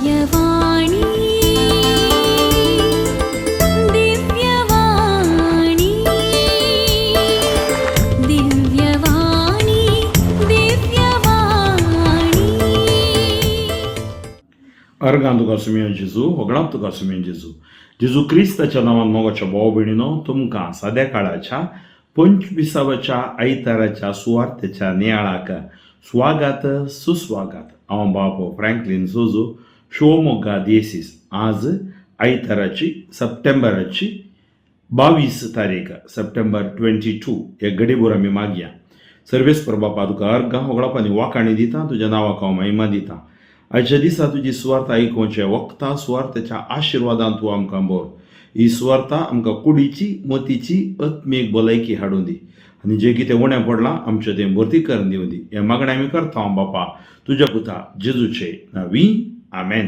दिव्यवाणी, दिव्यवाणी, दिव्यवाणी, दिव्यवाणी. अर्गां तुका सुमयो जेजू, होगडाप तुका सुमयो जेजू. जेजू क्रिस्ताच्या नांवान मोगाच्या भाव भयणीनो, तुमकां साद्या काळाच्या 25व्या आयताराच्या सुवार्तेच्या नियाळाक स्वागत सुस्वागत. हांव बाप फ्रँकलीन सोजो, शिवमोग्गा दियेसीस. आज आयताराची सप्टेंबराची 22 तारीख, सप्टेंबर 22. हे घडीभर आमी मागया. सर्वेस्पर बापा, तुका अर्गां, होगडाप आनी वाखाणी दिता. तुज्या नांवाक हांव महिमा दिता. आयच्या दिसा तुजी सुवार्ता आयकुचे वखता सुवार्तेच्या आशिर्वादान तूं आमकां भर. ही सुवार्ता आमकां कुडीची, मतीची, आत्मीक भलायकी हाडूं दी आनी जें कितें उणें पडलां आमचें तें भरती करून दिवं दी. हें मागणें आमी करता बापा, तुज्या पुता जेजूचे नांवी, आमेन.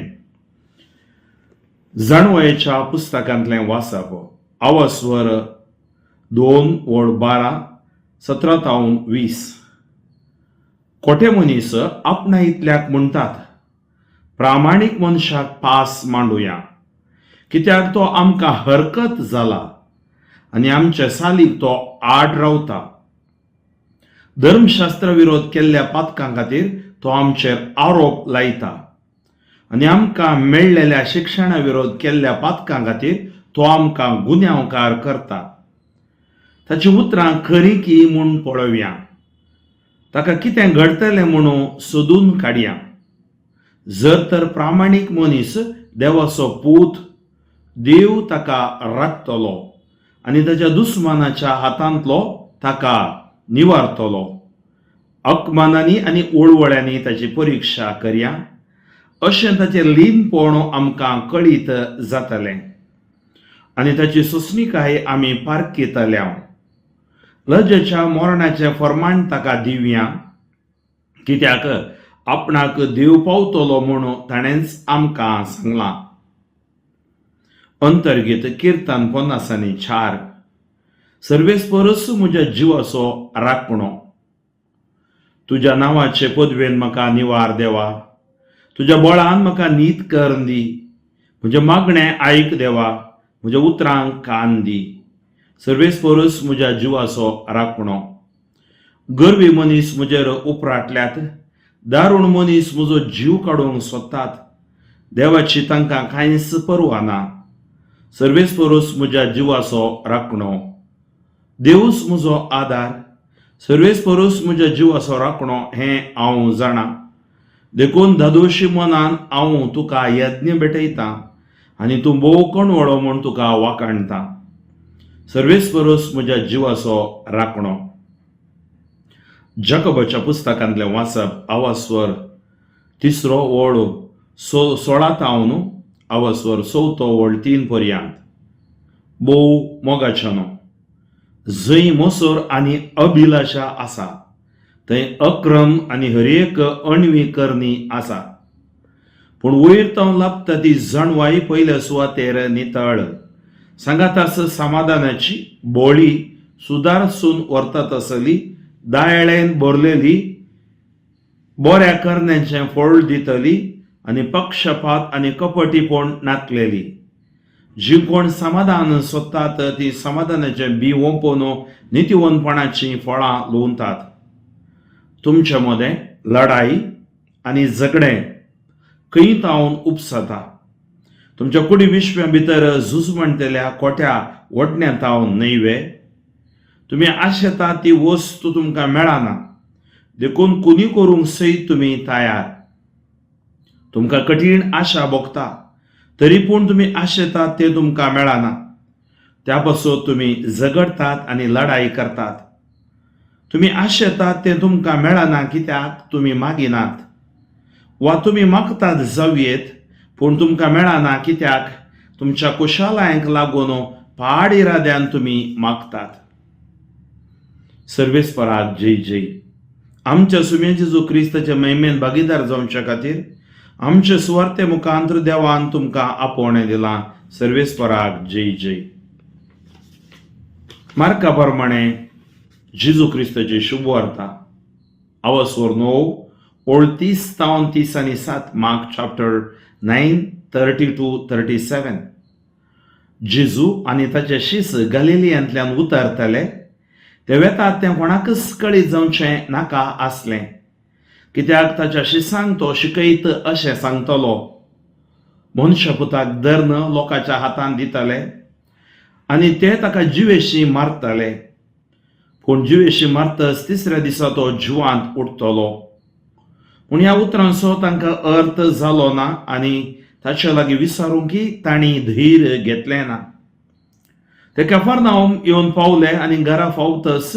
जाणवयेच्या पुस्तकांतलें वाचप, अवस्वर 2 ओळ 12, 17 तावन 20. खोटे मनीस आपणा इतल्याक म्हणटात, प्रामाणीक मनशाक पास मांडुया, कित्याक तो आमकां हरकत जाला आनी आमच्या सालीक तो आड रावता. धर्मशास्त्र विरोध केल्ल्या पातकां खातीर तो आमचेर आरोप लायता आनी आमकां मेळ्ळेल्या शिक्षणा विरोध केल्ल्या पातकां खातीर तो आमकां गुन्यांवकार करता. ताची उतरां खरी की म्हूण पळोवया, ताका कितें घडटलें म्हणून सोदून काडया. जर तर प्रामाणीक मनीस देवाचो पूत, देव ताका राखतलो आनी ताच्या दुस्मानाच्या हातांतलो ताका निवारतलो. अकमानांनी आनी ओळवळ्यांनी ताची परिक्षा करया, अशें ताचें लीनपण आमकां कळीत जातलें आनी ताची सोंसणिकाय आमी पारखितल्या. लजेच्या मरणाचें फर्माण ताका दिवया, कित्याक आपणाक देव पावतलो म्हणून ताणेंच आमकां सांगलां. अंतर्गीत किर्तन 54. सर्वेस्परस म्हज्या जिवाचो राखणो. तुज्या नांवाचे पदवेन म्हाका निवार देवा, तुज्या बळान म्हाका नीत करून दी. म्हजें मागणें आयक देवा, म्हज्या उतरांक कान दी. सर्वेस्परस म्हज्या जिवाचो राखणो. गर्वी मनीस म्हजेर उपराटल्यात, दारूण मनीस म्हजो जीव काडूंक सोदतात. देवाची तांकां कांयच परवा ना. सर्वेस्परस म्हज्या जिवाचो राखणो. देवूच म्हजो आदार. सर्वेस्परस म्हज्या जिवाचो राखणो हें हांव जाणा, देखून धादोशी मनान हांव तुका यज्ञ भेटयतां आनी तूं भोव कणवळो म्हूण तुका वाखाणता. सर्वेस्परस म्हज्या जिवाचो राखणो. जकबाच्या पुस्तकांतलें वाचप, आवास्वर तिसरो ओळ 16 तावन आवास्वर चवथो ओळ 3 पर्यंत. भोव मोगाच्यानो, जंय मोसोर आनी अभिलाशा आसा थंय अक्रम आनी हरेक अणवी करणी आसा. पूण वयर तावन लाबता ती जाणवाय पयल्या सुवातेर नितळ, सांगातास समाधानाची, बोळी, सुदारसून व्हरता तसली, दायळेन भरलेली, बऱ्या करण्याचें फळ दितली आनी पक्षपात आनी कपटीपण नातलेली. जी कोण समाधान सोदतात ती समाधानाचें बी ओंपून नितीवंतपणाचीं फळां लुवतात. तुमचे मदें लढाई आनी झगडें खंय तावन उपसता? तुमच्या कुडी विश्व्या भितर झूज म्हणटल्या खोट्या ओडण्या तावन न्हय वे? तुमी आशेता ती वस्तू तुमकां मेळना, देखून कुनी करूंक सयत तुमी तयार. तुमकां कठीण आशा भोगता, तरी पूण तुमी आशेतात तें तुमकां मेळना. त्या पासून तुमी झगडटात आनी लढाई करतात. तुमी आशेतात तें तुमकां मेळना, कित्याक तुमी मागिनात. वा तुमी मागतात जावयेत, पूण तुमकां मेळना, कित्याक तुमच्या कुशालायांक लागून पाड इराद्यान तुमी मागतात. सर्वेस्पराक जय जय. आमच्या सुम्या जेजू क्रिस्ताच्या महिमेन भागीदार जावच्या खातीर आमचे सुवार्ते मुखांतर देवान तुमकां आपोवणें दिलां. सर्वेस्पराक जय जय. मार्का प्रमाणे जेजू क्रिस्ताची शुभ वार्ता, आवास्वर 9 ओळ 30 तावन 37, Mark chapter 9 32 37. जेजू आनी ताचे शीस गलिलियांतल्यान उतरतले. ते वेतात तें कोणाकच कळीत जावचें नाका आसलें, कित्याक ताच्या शिसांक तो शिकयत अशें सांगतलो, मनशापुताक धर्न लोकांच्या हातान दितले आनी ते ताका जिवेशी मारतले, पूण जिवेशी मारतच तिसऱ्या दिसा तो जिवांत उठतलो. पूण ह्या उतरांचो तांकां अर्थ जालो ना आनी ताचे लागीं विचारूंक तांणी धैर्य घेतलें ना. ते कफरनाहूम येवन पावले आनी घरा पावतच,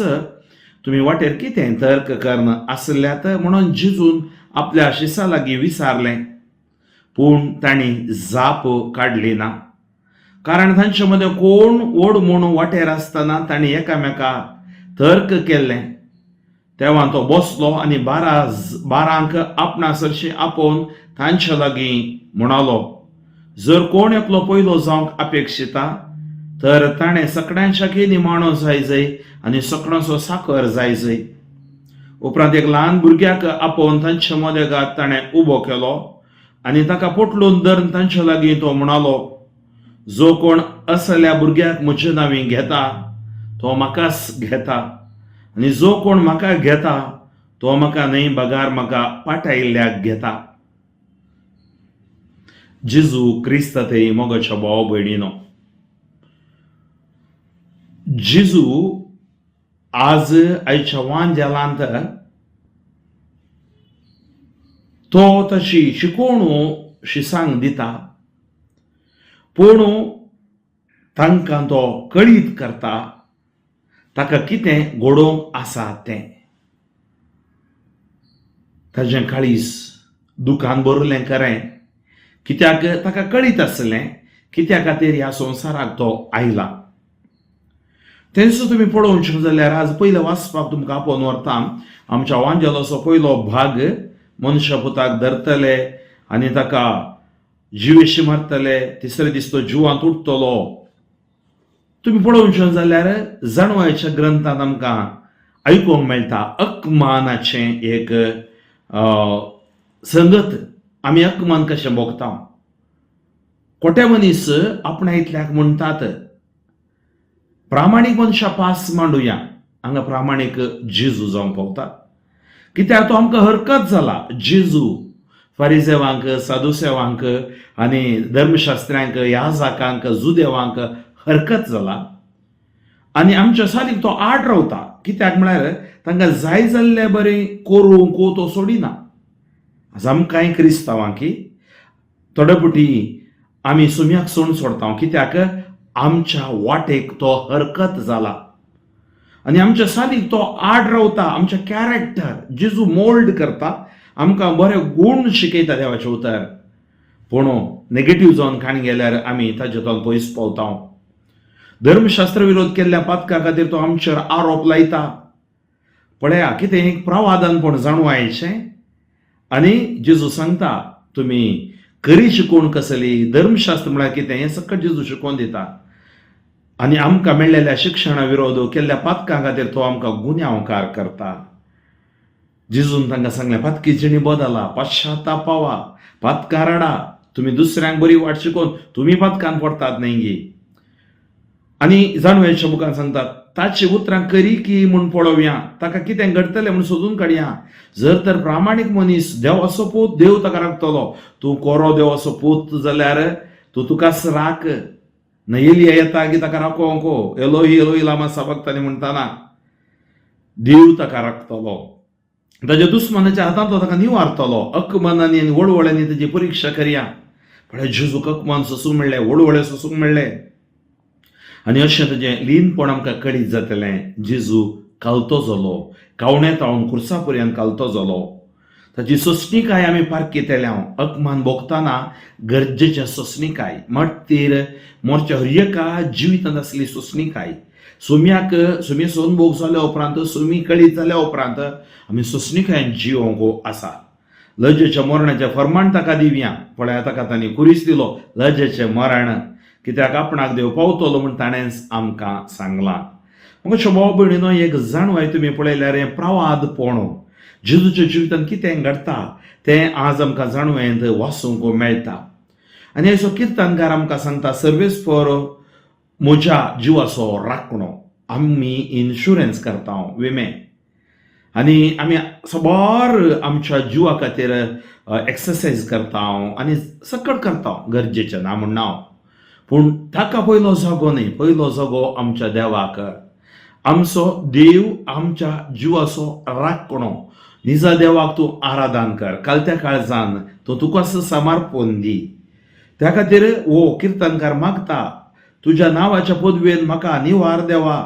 तुमी वाटेर कितें तर्क करन आसल्यात म्हणून जिजून आपल्या शिसा लागीं विचारलें. पूण तांणी जाप काडली ना, कारण तांचे मदें कोण व्हड म्हूण वाटेर आसतना तांणी एकामेका तर्क केल्लें. तेव्हा तो बसलो आनी 12 बारांक आपणा सरशी आपोवन तांचे लागीं म्हणालो, जर कोण एकलो पयलो जावंक अपेक्षिता तर ताणें सगळ्यांच्या निमाणो जाय जाय आनी सगळ्यांचो साकर जाय जाय. उपरांत एक ल्हान भुरग्याक आपोवन तांचे मदेगात ताणें उबो केलो आनी ताका पोटलून धरून तांचे लागीं तो म्हणालो, जो कोण असल्या भुरग्याक म्हजे नांवी घेता तो म्हाकाच घेता आनी जो कोण म्हाका घेता तो म्हाका न्हय बगार म्हाका पाटायिल्ल्याक घेता. जेजू क्रिस्त ते मोगाच्या भाव भयणीनो, जेजू आज आयच्या वांजेलांत तो तशी शिकोवणू शिसांक दिता, पूण तांकां तो कळीत करता ताका कितें घडोवंक आसा तें. ताजें काळीज दुखान भरलें खरें, कित्याक ताका कळीत आसलें कित्या खातीर ह्या संवसाराक तो आयला. तेंच तुमी पळोवचें जाल्यार आज पयलें वाचपाक तुमकां आपोवन व्हरता आमच्या वांजेलाचो पयलो भाग. मनशापुताक धरतले आनी ताका जिवेशी मारतले, तिसरे दीस तो जिवांत उठतलो. तुमी पळोवचें जाल्यार जाणवायच्या ग्रंथांत आमकां आयकूंक मेळटा अकमानाचें एक संगत. आमी अकमान कशें भोगता? खोटे मनीस आपणा इतल्याक म्हणटात, प्रामाणीक मनशां पास मांडुया. हांगा प्रामाणीक जेजू जावंक पावता, कित्याक तो आमकां हरकत जाला. जेजू फारिजेवांक, सादुसेवांक आनी धर्मशास्त्र्यांक, याजाकांक, जुदेवांक हरकत जाला आनी आमच्या सालीक तो आड रावता, कित्याक म्हळ्यार तांकां जाय जाल्लें बरें करूंक तो सोडिना. आज आमकांय क्रिस्तांवांकी थोडे फावटी आमी सुम्याक सोण सोडता, कित्याक आमच्या वाटेक तो हरकत जाला आनी आमच्या सालीक तो आड रावता. आमच्या कॅरेक्टर जेजू मोल्ड करता, आमकां बरे गूण शिकयता देवाचें उतर. पूण नेगेटीव जावन काणी गेल्यार आमी ताजे तो पयस पावता. धर्मशास्त्र विरोध केल्ल्या पातका खातीर तो आमचेर आरोप लायता. पळया कितें एक प्रवादानपण जाणवायचें. आनी जेजू सांगता, तुमी खरी शिकवण कसली, धर्मशास्त्र म्हळ्यार कितें, हें सगळें जेजू शिकोवन दिता. आनी आमकां मेळ्ळेल्या शिक्षणा विरोध केल्ल्या पातकां खातीर तो आमकां गुन्यांवकार करता. जेजून तांकां सांगलें, पातकी जिणी बदला, पश्चातापावा, पातकां रडा. तुमी दुसऱ्यांक बरी वाट शिकोवन तुमी पातकान पडटात न्हय गी? आनी जाणवयाच्या बुकान सांगतात, ताची उतरां करी की म्हूण पळोवया, ताका कितें घडटलें म्हूण सोदून काडया. जर तर प्रामाणीक मनीस देवाचो पूत, देव ताका राखतलो. तूं कोरो देवाचो पूत जाल्यार तूं तुकाच राख. एलिया येता की ताका राखोंक, एलोही एलोही लामा सबक्तानी म्हणटाना देव ताका राखतलो. ताच्या दुस्मानाच्या हातांत तो ताका निवारतलो. अकमनांनी आनी वळवळ्यांनी ताची परिक्षा करया. पळय, जेजूक अकमान सोसूंक मेळ्ळें, वळवळे सोसूंक मेळ्ळें आनी अशें ताजें लीनपण आमकां कळीत जातलें. जेजू कालतो जालो, कावणे तावन खुर्सा पर्यंत कालतो जालो. ताची सोंसणीकाय आमी पारखितले. अकमान भोगतना गरजेचें सोंसणीकाय, मट्टीर मोरच्या हर एका जिवितांत आसली सोंसणीकाय. सुम्याक सुमी अनुभोग जाल्या उपरांत, सुमी कळीत जाल्या उपरांत आमी सोंसणीकायेन जिवोंक आसा. लजेच्या मरणाचें फर्माण ताका दिवया. पळया, ताका तांणी खुरीस दिलो, लजेचें मरण, कित्याक आपणाक देव पावतलो म्हूण ताणेंच आमकां सांगलां. म्हाका भाव भयणीनो, एक जाणवाय तुमी पळयल्यार हें प्रवादपण. जेजूच्या जिवितांत कितें घडटा तें आज आमकां जाणवयेंत वाचूंक मेळटा. आनी असो किर्तनकार आमकां सांगता, सर्वेस्पर म्हज्या जिवाचो राखणो. आमी इन्शुरन्स करता, विमे, आनी आमी साबार आमच्या जिवा खातीर एक्सरसायज करता आनी सकट करता, गरजेचें ना म्हण ना, पूण ताका पयलो जागो न्हय. पयलो जागो आमच्या देवाक. आमचो देव आमच्या जिवाचो राखणो. निजा देवाक तूं आराधन कर, कालत्या काळजान तूं तुका समर्पण दी. त्या खातीर हो किर्तनकार मागता, तुज्या नांवाच्या पदवेन म्हाका निवार देवा,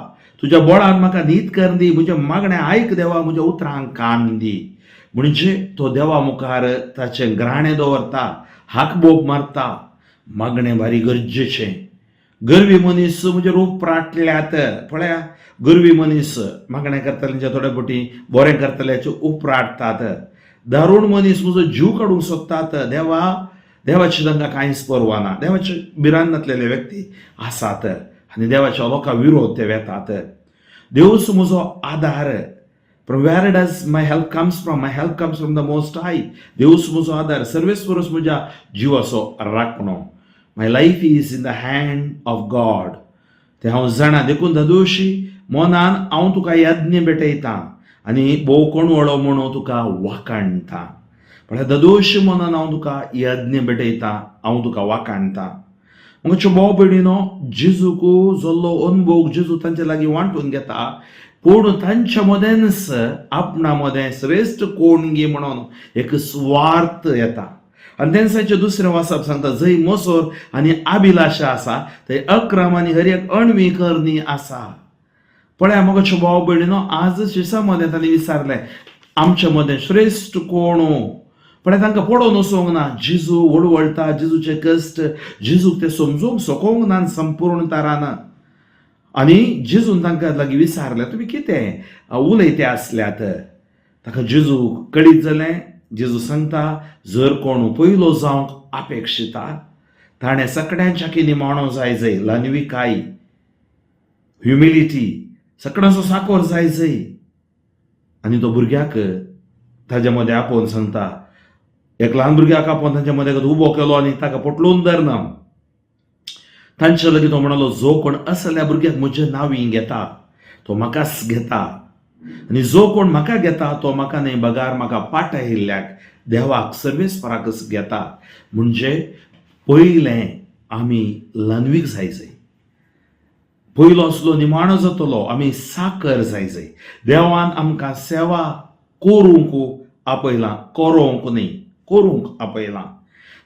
तुज्या बोळान म्हाका नीत कर दी, म्हज्या मागणें आयक देवा, म्हज्या उतरांक कान दी. म्हणजे तो देवा मुखार ताचें ग्राणें दवरता, हाक बोब मारता. मागणें भारी गरजेचें. गर्वी मनीस म्हजेर उपराटल्यात. पळया, गर्वी मनीस मागणें करतल्यांच्या थोडे फावटी बरें करतल्याचे उपराटतात. दारूण मनीस म्हजो जीव काडूंक सोदतात. देवा, देवाची तांकां कांयच पर्वा ना. देवाचे भिरांत नासलेले व्यक्ती आसात आनी देवाच्या लोकां विरोध ते वेतात. देवच म्हजो आदार. From where does my help comes from? My help comes from the Most High. देवच म्हजो आदार, सर्वेस्परच म्हज्या जिवाचो राखणो. My life is in the hand of God. तें हांव जाणा, देखून धादोशी मनान हांव तुका यज्ञ भेटयतां आनी भोव कोणवळो म्हणून तुका वाखाणटा. म्हळ्यार धादोशी मनान हांव तुका यज्ञ भेटयतां, हांव तुका वाखाणटा. म्हज्या भाव भयणीनो, जेजूक जाल्लो अनुभव जेजू तांचे लागीं वांटून घेता, पूण तांच्या मदेंच आपणा मदें श्रेश्ठ कोण गी म्हणून एक स्वार्थ येता. आनी तेन्साचें दुसरें वाचप सांगता, जंय मोसोर आनी अभिलाशा आसा थंय अक्रम आनी हर एक अणवी करणी आसा. पळया मोगाच्यो भाव भयणीनो, आज शिसा मदें तांणी विचारलें, आमच्या मदें श्रेश्ठ कोण? पळय, तांकां पडोवन वचोंक ना. जेजू वळवळटा, जेजूचे कश्ट जेजूक ते समजूंक सकोंक ना संपूर्ण तरान. आनी जेजून तांकां लागीं विचारलें, तुमी कितें उलयते आसल्यात? ताका जेजू कळीत जालें. जेजू सांगता, जर कोण पयलो जावंक अपेक्षिता ताणें सगळ्यांच्या की निमाणो जाय जय. ल्हानविकाय, ह्युमिलिटी, सगळ्यांचो साकोर जाय जय. आनी तो भुरग्याक ताज्या मदें आपोवन सांगता, एक ल्हान भुरग्याक आपोवन तांच्या मदें उबो केलो आनी ताका पोटलून धरना. तांच्या लागीं तो म्हणालो, जो कोण असल्या भुरग्याक म्हजें नांवी घेता तो म्हाकाच घेता, आनी जो कोण म्हाका घेता तो म्हाका न्हय बगार म्हाका पाटयिल्ल्याक देवाक सर्वेस्पराकच घेता. म्हणजे पयलें आमी ल्हानवीक जाय जाय. पयलो आसलो निमाणो जातलो. आमी साकर जाय जाय. देवान आमकां सेवा करूंक आपयलां, करोंक न्हय, करूंक आपयलां.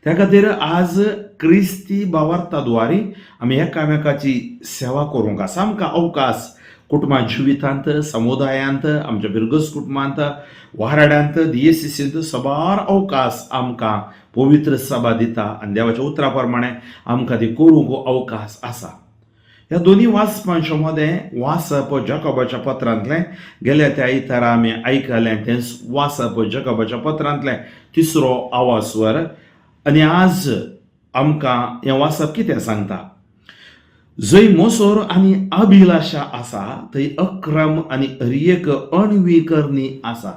त्या खातीर आज क्रिस्ती भावार्था द्वारी आमी एकामेकाची सेवा करूंक आसा आमकां अवकाश. कुटुंबा जिवितांत, समुदायांत, आमच्या बिरगस कुटुंबांत, वाराड्यांत, दियेसीसींत साबार अवकाश आमकां पवित्र सभा दिता आनी देवाच्या उतरा प्रमाणे आमकां ती करूंक अवकाश आसा. ह्या दोनी वाचपांच्या मदें वाचप जकोबाच्या पत्रांतलें, गेल्या त्या आयतारा आमी आयकलें तें वाचप जकोबाच्या पत्रांतलें तिसरो आवाजवर. आनी आज आमकां हें वाचप कितें सांगता? जंय मोसोर आनी अभिलाशा आसा थंय अक्रम आनी हर एक अणवी करणी आसा.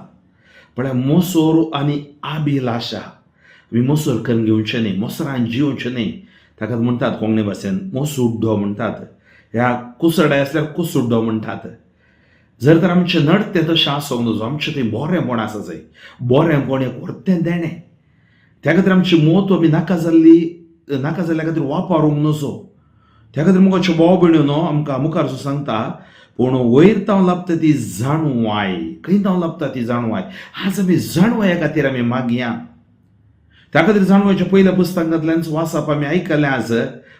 म्हळ्यार मोसोर आनी अभिलाशा. आमी मोसोर करून घेवचें न्हय, मोसरान जियोवचें न्हय. ताका म्हणटात कोंकणी भाशेन मोसुड्डो म्हणटात. ह्या कुसडे आसल्यार कुसुड्डो म्हणटात. जर तर आमचें नडतें तशें आसूंक नजो. आमचें थंय बरेंपण आसा जाय. बरेंपण एक व्हडतें देणें. त्या खातीर आमची मोत आमी नाका जाल्ली, नाका जाल्ल्या खातीर वापरूंक नजो. त्या खातीर मुखारच्यो भाव भयण्यो न्हू, आमकां मुखार सो सांगता, पूण वयर तावन लाबता ती जाणवाय. खंय तावन लाबता ती जाणवाय? आज आमी जाणवाया खातीर आमी मागया. त्या खातीर जाणवायच्या पयल्या पुस्तकांतल्यान वाचप आमी आयकलें. आज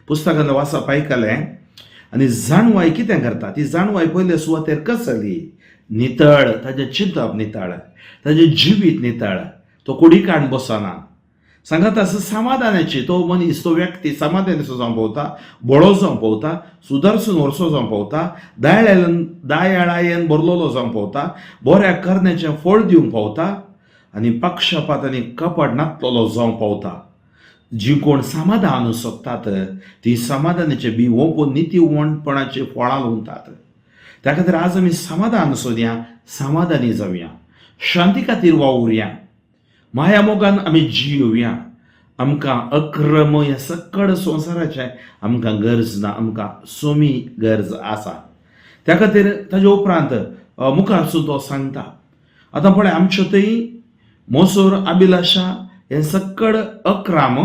पुस्तकांतलें वाचप आयकलें. आनी जाणवाय कितें करता? ती जाणवाय पयले सुवातेर कसली नितळ, ताजें चिंतप नितळ, ताजें जिवीत नितळ, तो कुडीकांड बसना. सांगात आसा समाधानाची. तो मनीस, तो व्यक्ती समाधानाचो जावंक पावता, बळो जावंक पावता, सुदारसून वर्सो जावंक पावता, दयाळायन दयाळायेन भरलेलो जावंक पावता, बऱ्या करण्याचें फळ दिवंक पावता आनी पक्षपात आनी कपट नातलेलो जावंक पावता. जी कोण समाधान सोदतात ती समाधानाचे बी ओंपून नितीवंतपणाची फळां लुंतात. त्या खातीर आज आमी समाधान सोदया, समाधानी जावया. शांती खातीर वावुरया, माया मोगान आमी जियोवया. आमकां अक्रम ह्या सकड संवसाराचें आमकां गरज ना, आमकां सोमी गरज आसा. त्या खातीर ताजे उपरांत मुखार सुद्दां तो सांगता, आतां पळय आमच्यो थंय मोसोर अभिलाशा हें सकड अक्राम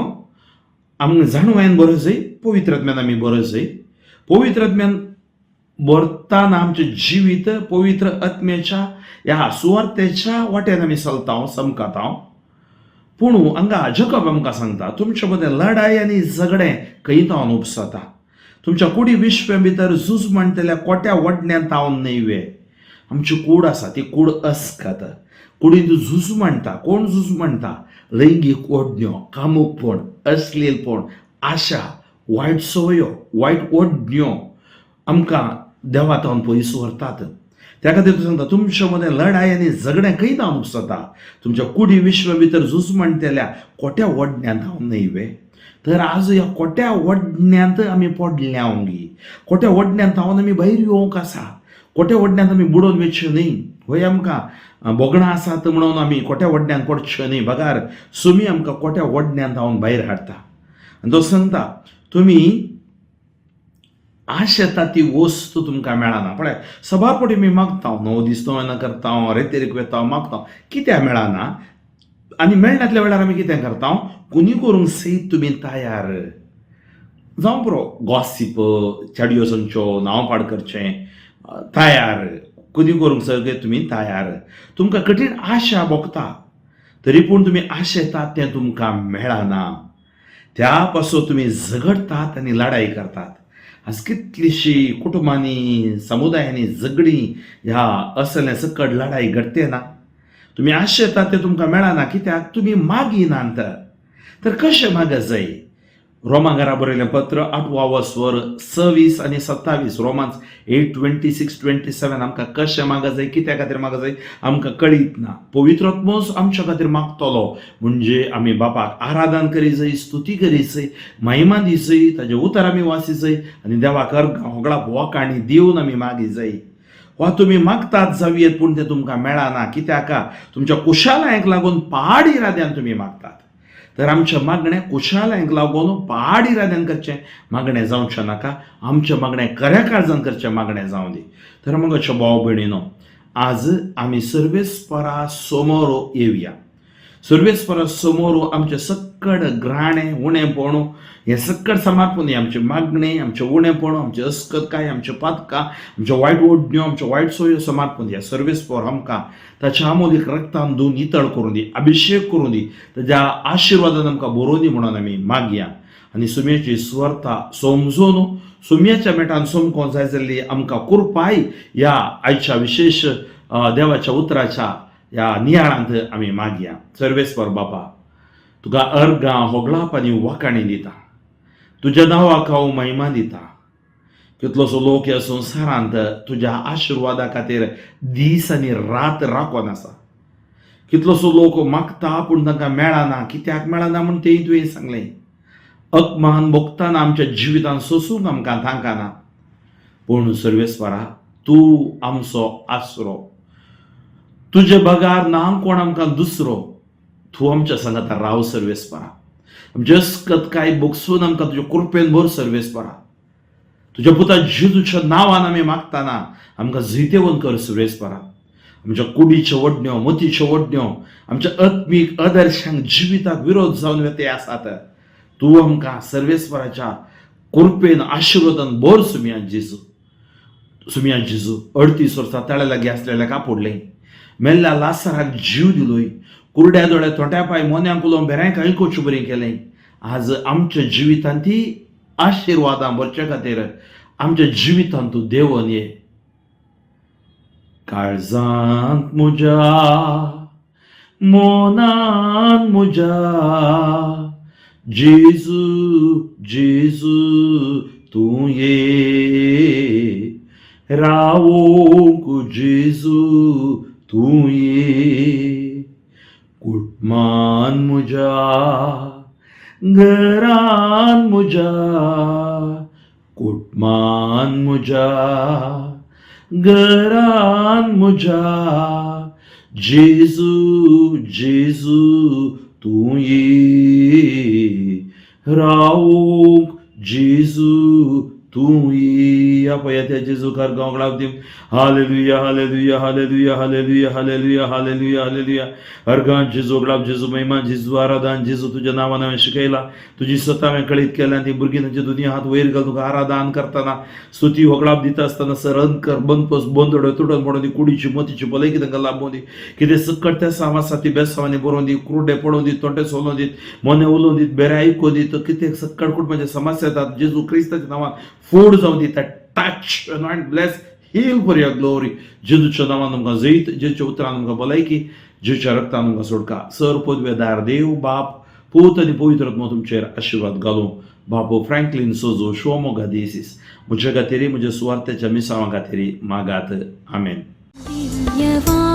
आमकां जाणवायन बरो जाय, पवित्र आत्म्यान आमी बरो जाय. पवित्र आत्म्यान भरताना आमचें जिवीत पवित्र आत्म्याच्या ह्या सुवार्थेच्या वाट्यान आमी चलता, चमकता. पूण हांगा जकब आमकां सांगता, तुमचे मदें लडाय आनी झगडें खंय तावन उपसता? तुमच्या कुडी विश्वे भितर झूज म्हणटल्या कोट्या वडण्यांत तावन न्हय वे? आमची कूड आसा ती कूड अस्कत, कुडींत झूज म्हणटा. कोण झूज म्हणटा? लैंगीक ओडण्यो, कामुकपण, अश्लीलपण, आशा, वायट संवयो, वायट ओडण्यो आमकां देवा तावन पयस व्हरतात. त्या खातीर तूं सांगता, तुमच्या मदें लडाय आनी झगडें खंय तावन उपसता? तुमच्या कुडी विश्व भितर झूज म्हणटल्या कोट्या वडण्यांत हांव न्हय वे? तर आज ह्या कोट्या वडण्यांत आमी पडल्या गी, कोट्या वडण्यांत हांव आमी भायर येवंक आसा. कोट्या वडण्यांत आमी बुडोवन वचच्यो न्हय. हय, आमकां भोगणां आसात म्हणून आमी कोट्या वडण्यांत पडच्यो न्हय, बगार सुमी आमकां कोट्या वडण्यांत हांव भायर हाडटा. आनी तो सांगता, तुमी आशेता ती वस्तू तुमकां मेळना. पळय, सबार फावटी आमी मागता, 9 दीस नोवेना करता, रेतेरीक वेता, मागता, कित्याक मेळना? आनी मेळनातल्या वेळार आमी कितें करता? कुनी करूंक सयत तुमी तयार जावं पुरो, गॉसीप, चेडयो सांगच्यो, नांव पाड करचें तयार, कुनी करूंक सगळें तुमी तयार. तुमकां कठीण आशा भोगता, तरी पूण तुमी आशेतात तें तुमकां मेळना. त्या पासून तुमी झगडटात आनी लडाई करतात. आज कितलीशी कुटुंबांनी, समुदायांनी झगडीं, ह्या असलें सकट लडाई घडते ना. तुमी आशेतात तें तुमकां मेळना, कित्याक तुमी मागिनात. तर कशें मागत जाय? रोमांगारा बरयलें पत्र, आठवो वस्वर, 26 आनी 27, Romans 8:26-27. आमकां कशें मागत जाय, कित्या खातीर मागत जाय, आमकां कळीत ना. पवित्र आत्मोच आमच्या खातीर मागतलो. म्हणजे आमी बापाक आराधन करी जाय, स्तुती करी जाय, महिमा दी जाय, ताजे उतर आमी वाची जाय आनी देवाक अर्गां होगळा वाखाणी दिवन आमी मागी जाय. वा तुमी मागतात जावयेत, पूण तें तुमकां मेळना, कित्याक तुमच्या कुशालायक लागून पाड इराद्यान तुमी मागतात. तर आमचें मागणें कुशालायक लागून पाड इराद्यान करचें मागणें जावचें नाका. आमचें मागणें खऱ्या काळजान करचें मागणें जावं दी. तर मग भाव भयणीनो, आज आमी सर्वेस्परा समोर येवया. सर्वेस्परा समोर आमचें सक्कड ग्राणें, उणेपण हें सक्कड समर्पण, आमचें मागणें, आमचें उणेपण, आमचें अस्कतकाय, आमचें पातकां, आमच्यो वायट ओडण्यो, आमच्यो वायट सोयो समर्पण दिया. सर्वेस्पर आमकां ताच्या आमोलीक रक्तान धुवन नितळ करून दी, अभिशेक करून दी, ताज्या आशिर्वादान आमकां बरोवन दी म्हणून आमी मागया. आनी सुम्याची स्वर्ता समजून सुम्याच्या मेटान समकोन जाय जाल्ली आमकां कुरपाय ह्या आयच्या विशेश देवाच्या उतराच्या ह्या नियाळांत आमी मागया. सर्वेस्पर बापा, तुका अर्गां होगळाप आनी वाखाणी दिता. तुज्या नांवाक हांव महिमा दिता. कितलोसो लोक ह्या संवसारांत तुज्या आशिर्वादा खातीर दीस आनी रात राखून आसा. कितलोसो लोक मागता, पूण तांकां मेळना. कित्याक मेळना म्हूण तेंय तुवें सांगलें. अपमान भोगताना आमच्या जिवितांत सोसूंक आमकां तांकां. पूण सर्वेस्वरा, तूं आमचो आसरो. तुजे बगार ना कोण आमकां दुसरो. तूं आमच्या सांगाता राव सर्वेस्परा. आमचे अस्कत काय बोगसून आमकां तुज्या कृपेन भर सर्वेस्परा. तुज्या पुता जेजूच्या नांवान आमी मागताना आमकां जैतेवंत कर सर्वेस्परा. आमच्या कुडीच्यो वडण्यो, मतीच्यो वडण्यो, आमच्या आत्मीक आदर्शांक, जिविताक विरोध जावन ते आसात. तूं आमकां सर्वेस्वराच्या कृपेन, आशिर्वादान भर सुमिया जेजू. सुमिया जेजू, 38 वर्सां तळ्या लागीं आसलेल्या कापोडलें, मेल्ल्या लासराक जीव दिलोय, कुरड्या दोळ्या, थोंट्या पांय, मोन्यांक उलोवंक, भेऱ्यांक आयकुचे बरें केलें. आज आमच्या जिवितांत ती आशिर्वादां भरचे खातीर आमच्या जिवितांत तूं देवन ये. काळजांत म्हज्या, मनान म्हज्या, जेजू जेजू तूं ये रावोंक, जेजू तूं ये. कुटमान म्हज्या, घरान म्हज्या, कुटमान म्हज्या, घरान म्हज्या, जेजू जेजू तूं ये रावूंक जेजू तूं ये. पळया त्या जेजू खार गांव दी. Hallelujah, hallelujah, hallelujah, hallelujah, hallelujah, hallelujah, hallelujah. Organ जेजू गुलाब, जेजू महिमा, जेजू आराधन. जेजू, तुझ्या नावान हांवें शिकयला, तुजी सत्ता हांवें कळीत केल्या. ती भुरगीं तांचे दोनी हात वयर घाल तुका आराधन करतना, स्तुती होगळाप दिता आसतना सरन कर. बंद बंदोड तुटन पडोन दी. कुडीची मतीची भलायकी तांकां लाबोवन दी. कितें सकट त्या साव आसा ती बेसांवांनी बरोवन दी. कुरडे पडोवन दी, तोंडे सोलोवन दीत, मोने उलोवन दीत, बेरे आयकून दीत. कितें सक्कड कुटुंबाचे समस्या येतात, जेजू क्रिस्ताच्या नांवान फूड जावं दी. Touch, anoint, bless, heal for your glory. जेजूच्या नांवान तुमकां जैत, जेजूच्या उतरान तुमकां भलायकी, जेजूच्या रक्तान तुमकां सोडका. सर पदवेदार देव बाप, पूत आनी पवित्र आत्मो तुमचेर आशिर्वाद घालूं. बापू फ्रँकलीन सोजो शिवमोगा देसीस, म्हज्या खातीर, म्हज्या सुवार्थेच्या मिसांवा खातीर मागात. आमेन. दिव्यवाणी.